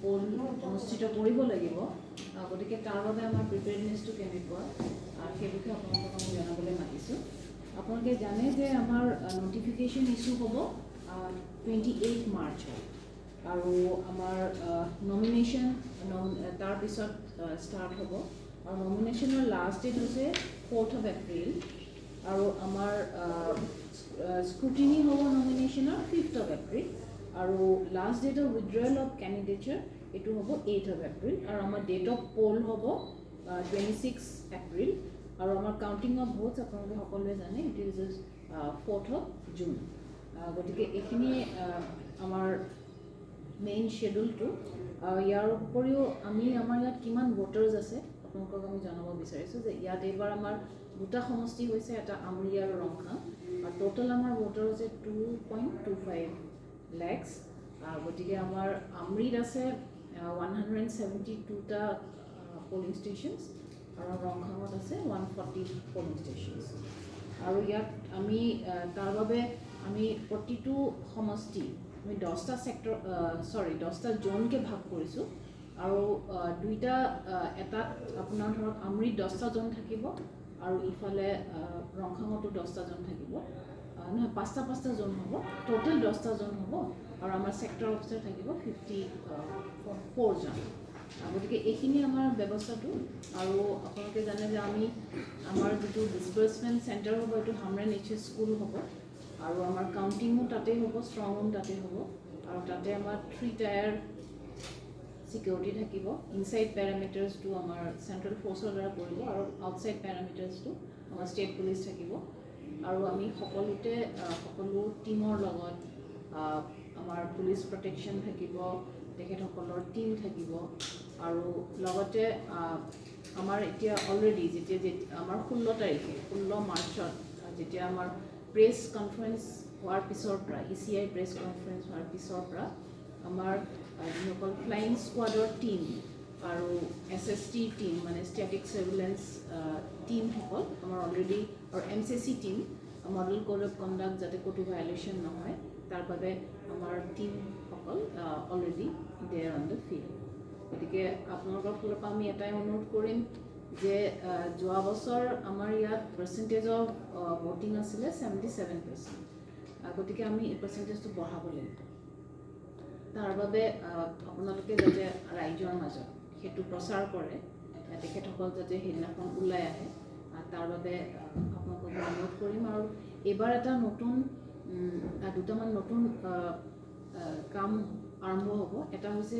পল অনুষ্ঠিত কৰিব লাগিব। গতিকে তাৰ বাবে আমাৰ প্ৰিপেয়াৰনেছটো কেনেকুৱা, সেই বিষয়ে আপোনালোকক আমি জনাবলৈ মাতিছোঁ। আপোনালোকে জানে যে আমাৰ নটিফিকেশ্যন ইছ্যু হ'ব 28 মাৰ্চত আৰু আমাৰ নমিনেশ্যন তাৰপিছত ষ্টাৰ্ট হ'ব আৰু নমিনেশ্যনৰ লাষ্ট ডেট হৈছে ফ'ৰ্থ অফ এপ্ৰিল আৰু আমাৰ স্ক্ৰুটিনি হ'ব নমিনেশ্যনৰ ফিফ্থ অফ এপ্ৰিল আৰু last date of withdrawal of candidature এইটো হ'ব এইথ অফ এপ্ৰিল আৰু আমাৰ ডেট অফ পল হ'ব 26 এপ্ৰিল আৰু আমাৰ কাউণ্টিং অফ ভোটছ আপোনালোকে সকলোৱে জানে, it is 4th of June। গতিকে এইখিনিয়ে আমাৰ মেইন শ্বেডিউলটো। ইয়াৰ উপৰিও আমি আমাৰ ইয়াত কিমান ভোটাৰ্ছ আছে আপোনালোকক আমি জনাব বিচাৰিছোঁ যে ইয়াত এইবাৰ আমাৰ দুটা সমষ্টি হৈছে, এটা আমৰি আৰু ৰংখাং আৰু ট'টেল আমাৰ ভোটাৰ হৈছে 2.25 lakhs। গতিকে আমাৰ আমৰিত আছে 172টা পলিং ষ্টেচনছ আৰু ৰংখাঙত আছে 140 পলিং ষ্টেচনছ। আৰু ইয়াত আমি তাৰ বাবে আমি প্ৰতিটো সমষ্টি আমি 10টা ছেক্টৰ, চৰি, 10টা জ'নকৈ ভাগ কৰিছোঁ আৰু দুইটা এটাত আপোনাৰ ধৰক আমৰিত 10টা জ'ন থাকিব আৰু ইফালে ৰংখাঙতো 10টা জ'ন থাকিব। নহয়, পাঁচটা পাঁচটা জ'ন হ'ব, ট'টেল 10টা জ'ন হ'ব আৰু আমাৰ ছেক্টৰ অফিচাৰ থাকিব 54জন। গতিকে এইখিনি আমাৰ ব্যৱস্থাটো। আৰু আপোনালোকে জানে যে আমি আমাৰ যিটো ডিছবাৰ্চমেণ্ট চেণ্টাৰ হ'ব, এইটো হামৰেন এইচ এছ স্কুল হ'ব আৰু আমাৰ কাউণ্টিঙো তাতেই হ'ব, ষ্ট্ৰং ৰুম তাতেই হ'ব আৰু তাতে আমাৰ থ্ৰী টায়াৰ ছিকিউৰিটি থাকিব। ইনচাইড পেৰামিটাৰ্ছটো আমাৰ চেণ্ট্ৰেল ফ'ৰ্চৰ দ্বাৰা কৰিব আৰু আউটছাইড পেৰামিটাৰ্ছটো আমাৰ ষ্টেট পুলিচ থাকিব। আৰু আমি সকলোতে সকলো টীমৰ লগত আমাৰ পুলিচ প্ৰটেকশ্যন থাকিব, তেখেতসকলৰ টীম থাকিব। আৰু লগতে আমাৰ এতিয়া অলৰেডি যেতিয়া আমাৰ 16 তাৰিখে, 16 মাৰ্চত যেতিয়া আমাৰ প্ৰেছ কনফাৰেঞ্চ হোৱাৰ পিছৰ পৰা, ইচিআই প্ৰেছ কনফাৰেঞ্চ হোৱাৰ পিছৰ পৰা আমাৰ যিসকল ফ্লাইং স্কোৱাডৰ টীম আৰু এছএছটি টীম, মানে ষ্টেটিক ছাৰ্ভিলেঞ্চ টীমসকল আমাৰ অলৰেডি আৰু MCC team, model code of conduct যাতে ক'তো ভায়লেশ্যন নহয় তাৰ বাবে আমাৰ টীমসকল already they are on the field। গতিকে আপোনালোকৰ ফালৰ পৰা আমি এটাই অনুৰোধ কৰিম যে যোৱা বছৰ আমাৰ ইয়াত পাৰ্চেণ্টেজ অফ ভোটিং আছিলে 77%। গতিকে আমি এই পাৰ্চেণ্টেজটো বঢ়াব লাগিব। তাৰ বাবে আপোনালোকে যাতে ৰাইজৰ মাজত সেইটো প্ৰচাৰ কৰে, তেখেতসকল যাতে সেইদিনাখন ওলাই আহে, তাৰ বাবে আপোনালোকক মই অনুৰোধ কৰিম। আৰু এইবাৰ এটা নতুন দুটামান নতুন কাম আৰম্ভ হ'ব। এটা হৈছে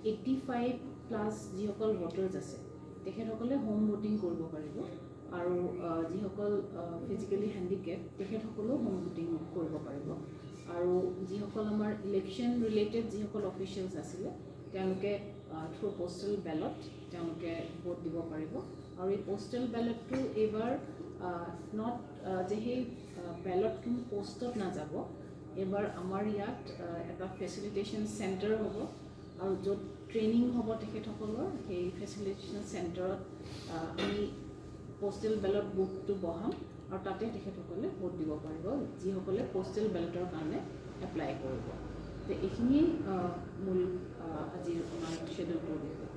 85+ যিসকল ভোটাৰ্ছ আছে তেখেতসকলে হোম ভোটিং কৰিব পাৰিব আৰু যিসকল ফিজিকেলি হেণ্ডিকেপ তেখেতসকলেও হোম ভোটিং কৰিব পাৰিব। আৰু যিসকল আমাৰ ইলেকশ্যন ৰিলেটেড যিসকল অফিচিয়েলছ আছিলে, তেওঁলোকে থ্ৰু পষ্টেল বেলট তেওঁলোকে ভোট দিব পাৰিব। আৰু এই পষ্টেল বেলটটো এইবাৰ not যে সেই বেলটখিনি পষ্টত নাযাব। এইবাৰ আমাৰ ইয়াত এটা ফেচিলিটেশ্যন চেণ্টাৰ হ'ব আৰু য'ত ট্ৰেইনিং হ'ব তেখেতসকলৰ, সেই ফেচিলিটেশ্যন চেণ্টাৰত আমি পষ্টেল বেলট বুথটো বহাম আৰু তাতে তেখেতসকলে ভোট দিব পাৰিব, যিসকলে পষ্টেল বেলটৰ কাৰণে এপ্লাই কৰিব। তো এইখিনিয়েই মূল আজিৰ আমাৰ শ্বেডিউলটোৰ বিষয়ে।